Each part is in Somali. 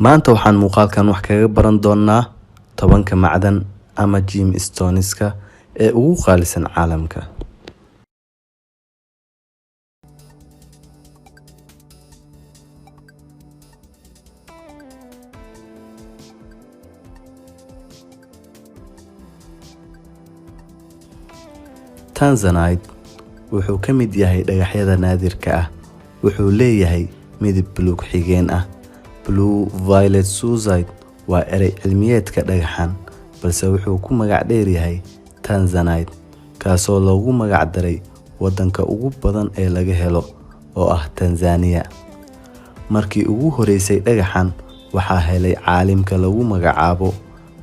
Maanta waxaan muuqaalkan wax kaga baran doonaa 10-ka macdan ama gemstones-ka ee ugu qaalisan caalamka. Tanzanite wuxuu ka mid yahay dhagaxyada naadirka ah. Wuxuu leeyahay midab buluug xigeen ah. Blue Violet Suicide waa erey cilmiyeedka dhagaxan, balse wuxuu ku magac dheer yahay Tanzanite, kaasoo loogu magac daray waddanka ugu badan ee laga helo oo ah Tanzania. Markii ugu horeysay dhagaxan waxaa helay caalimka lagu magacaabo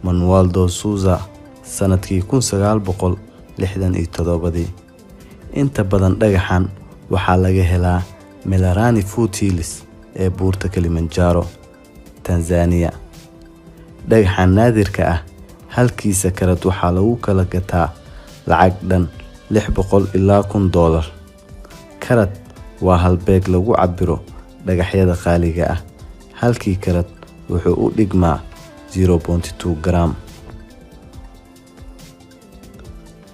Manuel Souza sanadkii 1967. Inta badan dhagaxan waxaa laga helaa Mererani Foothills ee buurta Kilimanjaro, Tanzania. Dhagaxan naadirka ah halkiisa karat waxaa lagu kala gataa lacag dhan 600 ilaa $1000. Karat waa halbeeg lagu cabbiro dhagaxyada qaaliga ah. Halkii karat wuxuu u dhigmaa 0.2 gram.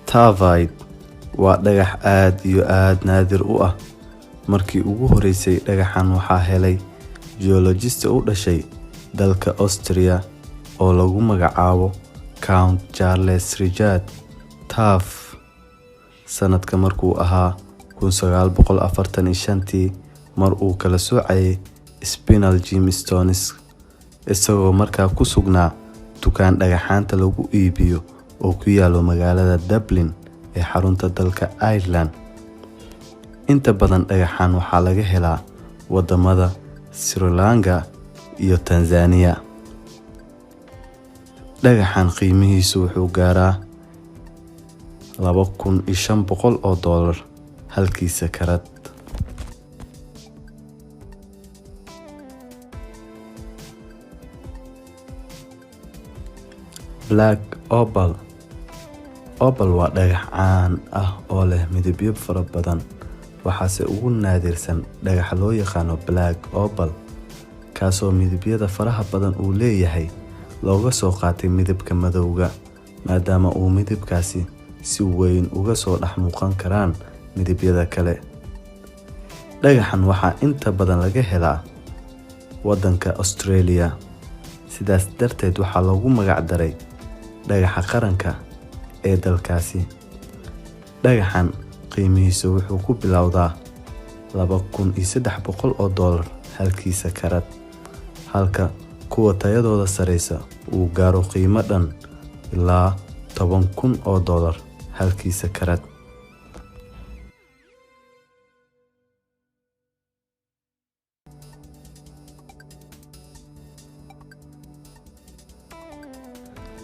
Taafayd waa dhagax aad iyo aad naadir u ah. Markii ugu horeysay dhagaxan waxaa helay geologist u dhashay dalka Austria oo lagu magacaabo Count Charles Richard Taff sanadka markuu ahaa 1945 mar uu kala soocayay spinal gemstones, isagoo markaa ku sugnaa dukaan dhagaxaanta lagu iibiyo oo ku yaalo magaalada Dublin ee xarunta dalka Ireland. Inta badan dhagaxan waxaa laga helaa wadamada Sri Lanka iyo Tanzania. Dhagaxan qiimihiisu wuxuu gaaraa $2,500 halkiisa karat. Black Opal. Opal waa dhagax caan ah oo leh midabyo fara badan, waxaase ugu naadirsan dhagaxa loo yaqaano Black Opal, kaasoo midabyada faraha badan uu leeyahay looga soo qaatay midabka madowga, maadaama uu midabkaasi si weyn uga soo dhex muuqan karaan midabyada kale. Dhagaxan waxaa inta badan laga helaa waddanka Australia, sidaas darteed waxaa loogu magac daray dhagaxa qaranka ee dalkaasi. Dhagaxan qiimihiisu wuxuu ku bilowdaa $2,300 halkiisa karat, halka kuwa tayadooda sareysa uu gaaro qiimo dhan ilaa $10,000 halkiisa karat.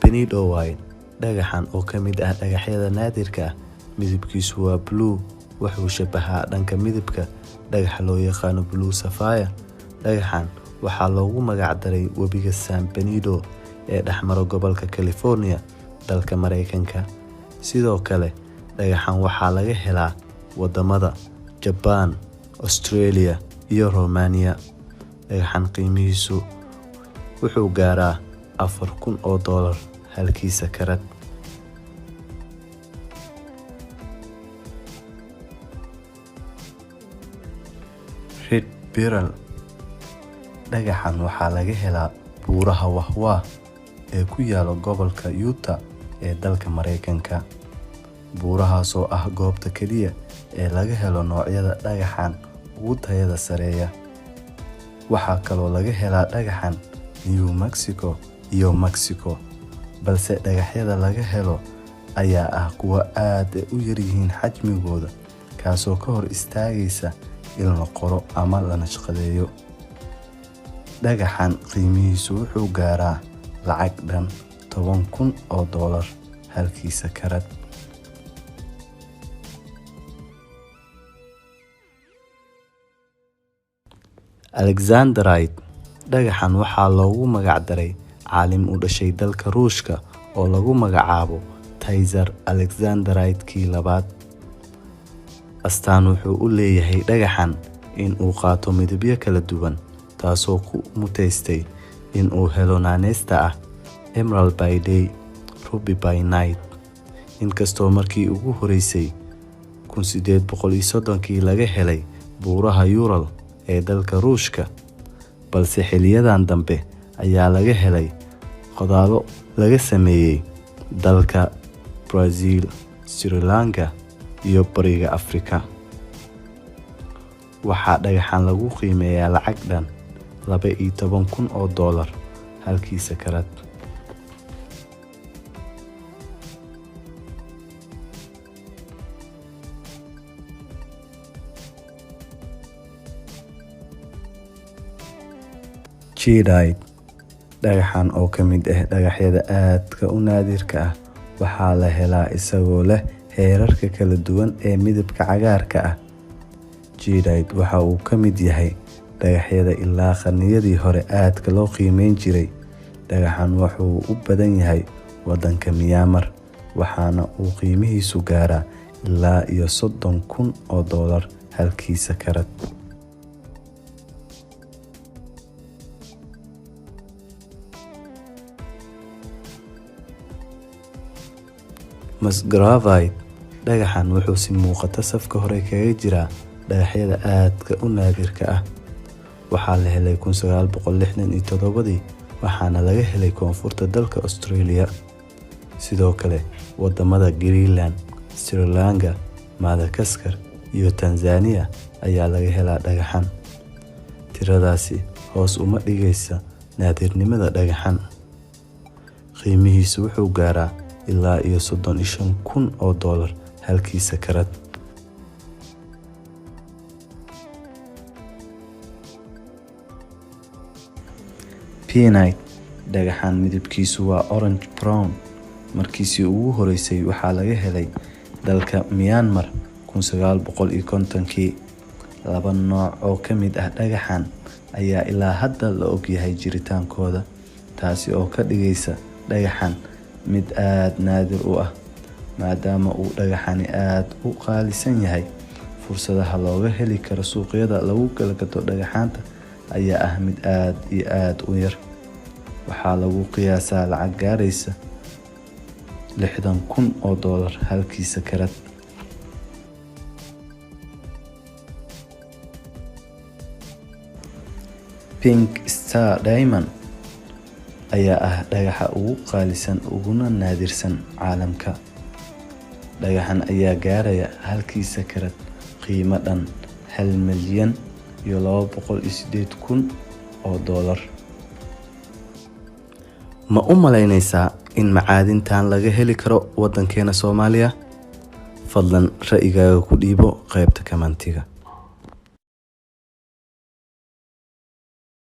Benidowite dhagaxan oo ka mid ah dhagaxyada naadirka ah, midabkiisu waa blue, wuxuu shabahaa dhanka midabka dhagaxa loo yaqaano Blue Sapphire. Dhagaxan waxaa loogu magac daray webiga San Benito ee dhexmara gobolka California dalka Mareykanka. Sidoo kale dhagaxan waxaa laga helaa wadamada Japan, Australia iyo Romania. Dhagaxan qiimihiisu wuxuu gaaraa $4,000 halkiisa karat. Red Beryl dhagaxan waxaa laga helaa buuraha Wahwah ee ku yaala gobolka Utah ee dalka Mareykanka. Buurahaas oo ah goobta kaliya ee laga helo noocyada dhagaxan ugu tayada sareeya. Waxaa kaloo laga helaa dhagaxan New Mexico iyo Mexico, balse dhagaxyada laga helo ayaa ah kuwo aad u yar yihiin xajmigooda, kaasoo ka hor istaagaysa in la qoro ama la nashqadeeyo. Dhagaxan qiimihiisu wuxuu gaaraa lacag dhan $10,000 halkiisa karat. Alexandrite dhagaxan waxaa loogu magac daray caalim u dhashay dalka Ruushka oo lagu magacaabo Tsar Alexandrite kii labaad. Astaan wuxuu u leeyahay dhagaxan in uu qaato midabyo kala duwan, taasoo ku mutaystay in uu helo naaneysta ah Emerald by Day, Ruby by Night. Inkastoo markii ugu horeysay 1830kii laga helay buuraha Ural ee dalka Ruushka, balse xiliyadan dambe ayaa laga helay qodaalo laga sameeyay dalka Brazil, Sri Lanka iyo Bariga Afrika. Waxaa dhagaxan lagu qiimeeyaa lacag dhan $12,000 halkii karat. Jadeite. Dhagaxan oo ka mid ah dhagaxyada aadka u naadirka ah waxaa la helaa isagoo leh heerarka kala duwan ee midabka cagaarka ah. Jadeite waxa uu ka mid yahay dhagaxyada ilaa qarniyadii hore aadka loo qiimeyn jiray. Dhagaxan wuxuu u badan yahay waddanka Myanmar, waxaana uu qiimihiisu gaaraa ilaa iyo $30,000 halkii karat. Musgravite. Dhagaxan wuxuu si muuqata safka hore kaga jiraa dhagaxyada aadka u naadirka ah. Waxaa la helay 1967dii, waxaana laga helay koonfurta dalka Australia. Sidoo kale wadamada Greenland, Sri Lanka, Madagascar iyo Tanzania ayaa laga helaa dhagaxan. Tiradaasi hoos uma dhigaysa naadirnimada dhagaxan. Qiimihiisu wuxuu gaaraa ilaa iyo $35,000 halkii karat. Painite. Dhagaxan midabkiisu waa orange brown. Markiisii ugu horeysay waxaa laga helay dalka Myanmar 1950kii. Laba nooc oo ka mid ah dhagaxan ayaa ilaa hadda la ogyahay jiritaankooda, taasi oo ka dhigaysa dhagaxan mid aad naadir u ah. Maadaama uu dhagaxani aad u qaalisan yahay, fursadaha looga heli karo suuqyada lagu kala gato dhagaxaanta ayaa ah mid aad iyo aad u yar. Waxaa lagu qiyaasaa lacag gaaraysa $60,000 halkii karat. Pink Star Diamond ayaa ah dhagaxa ugu qaalisan uguna naadirsan caalamka. Dhagaxan ayaa gaaraya halkii karat qiimo dhan $1,208,000. Ma u malaynaysaa in macaadintan laga heli karo waddankeena Soomaaliya? Fadlan ra'yigaaga ku dhiibo qaybta commentiga.